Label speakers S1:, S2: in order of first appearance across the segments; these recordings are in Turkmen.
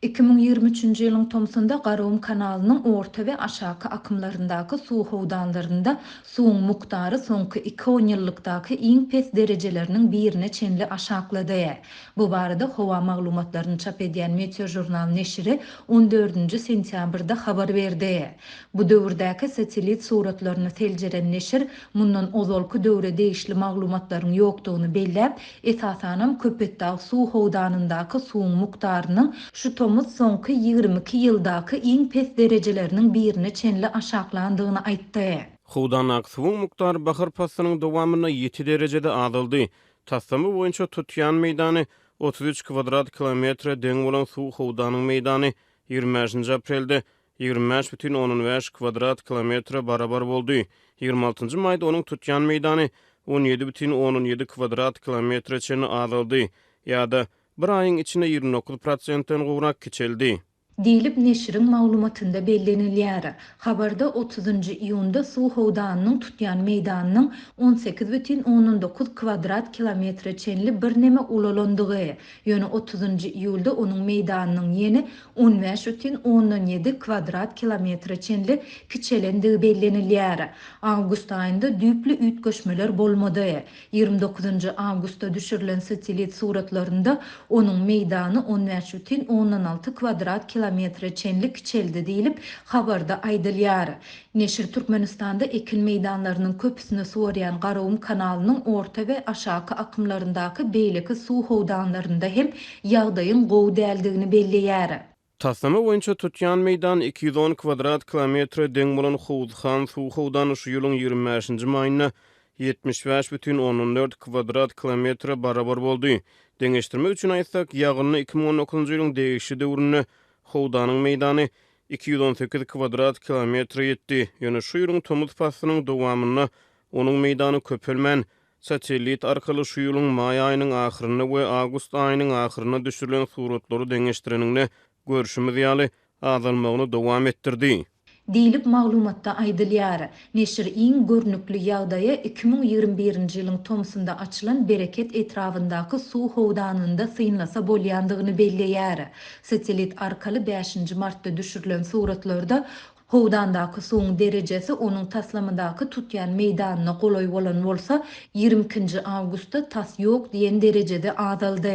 S1: 2023-nji ýylyň tomsunda Garagum kanalynyň orta we aşaky akymlaryndaky suw howdanlarynda suwuň mukdary soňky iki onýyllykdaky iň pes derejeleriniň birine çenli aşaklady. Bu barada howa maglumatlaryny çap edýän Meteožurnal neşiri on dördünji sentýabrda habar berdi. Bu döwürdäki satellit suratlaryny seljeren neşir mundan ozalky döwre degişli maglumatlaryň ýokdugyny belläp, esasanam Köpetdag suw howdanyndaky suwuň mukdarynyň şu tomus soňky 22 ýyldaky iň pes derejeleriniň birine çenli aşaklandygyny aýtdy.
S2: Howdandaky suwuň mukdary bahar paslynyň dowamynda ýiti derejede azaldy. Taslama boýunça tutýan meýdany 33 kwadrat kilometre deň bolan suw howdanyň meýdany 25-nji aprelde 25 bütin ondan bäş kwadrat kilometre barabar boldy. 26-njy maýda onuň tutýan meýdany 17 bütin ondan ýedi kwadrat kilometre çenli azaldy ýa-da bir aýyň içinde 29 prosentden gowrak kiçeldi.
S1: Diýlip, neşiriň maglumatynda bellenilýär. Habarda otuzynjy iýunda suw howdanynyň tutýan meýdanynyň 18 bütin ondan dokuz kwadrat kilometre çenli birneme ulalandygy, ýöne otuzynjy iýulda onuň meýdanynyň ýene 15 bütin ondan ýedi kwadrat kilometre çenli kiçelendigi bellenilýär. Awgust aýynda düýpli üýtgeşmeler bolmady. 29-njy awgustda düşürilen satellit suratlarynda onuň meýdany 15 bütin ondan alty kwadrat kilometre çenli kiçeldi diýlip, habarda aýdylýar. Neşir Türkmenistanda ekin meýdanlarynyň köpüsini suwarýan Garagum kanalynyň orta we aşaky akymlaryndaky beýleki suw howdanlarynda hem ýagdaýyň gowy däldigini belleýär.
S2: Taslama boýunça tutýan meýdany 210 kwadrat kilometre deň bolan Howuzhan suw howdany şu ýylyň 25-nji maýynda 75 bütin ondan dört kwadrat kilometre barabar boldy. Deňeşdirmek üçin aýtsak, ýagynly 2019-njy ýylyň degişli döwründe howdanyň meýdany 218 kwadrat kilometre ýetdi. Ýöne şu ýylyň tomus paslynyň dowamynda onuň meýdany köpelmän, satellit arkaly şu ýylyň maý aýynyň ahyrynda we awgust aýynyň ahyrynda düşürilen suratlary deňeşdireniňde görşümiz ýaly, azalmagyny dowam etdirdi.
S1: Diýlip, maglumatda aýdylýar. Neşir iň görnükli ýagdaýa 2021-nji ýylyň tomsunda açylan Bereket etrabyndaky suw howdanynda synlasa bolýandygyny belleýär. Satellit arkaly bäşinji martda düşürilen suratlarda Howdandaky suwuň derejesi onuň taslamadaky tutýan meýdanyna golaý bolan bolsa, 22-nji awgustda tas ýok diýen derejede azaldy.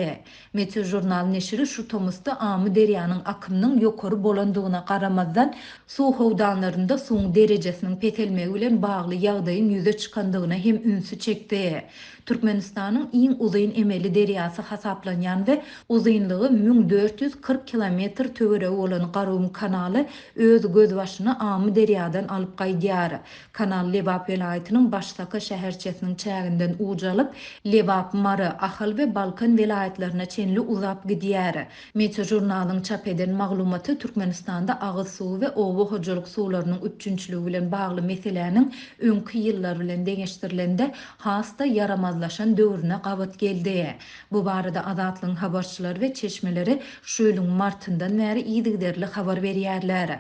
S1: Meteožurnal neşiri şu tomusda Amyderýanyň akymynyň ýokary bolandygyna garamazdan, suw howdanlarynda suwuň derejesiniň peselmegi bilen bagly ýagdaýyň ýüze çykandygyna hem ünsi çekdi. Türkmenistanyň iň uzyn emeli derýasy hasaplanýan we uzynlygy 1440 kilometr töweregi bolan Garagum kanaly öz gözbaşyny Amyderýadan alyp gaýdýar. Kanal Lebap welaýatynyň Başsaka şäherçesiniň çäginden uç alyp, Lebap, Mary, Ahal we Balkan welaýatlaryna çenli uzap gidýär. Meteožurnalyň çap eden maglumaty Türkmenistanda agyz suwy we oba hojalyk suwlarynyň üpjünçiligi bilen bagly meseläniň öňki ýyllar bilen deňeşdirilende has-da ýaramazlaşan döwrüne gabat geldi. Bu barada Azatlygyň habarçylary we çeşmeleri şu ýylyň martyndan bäri yzygiderli habar berýärler.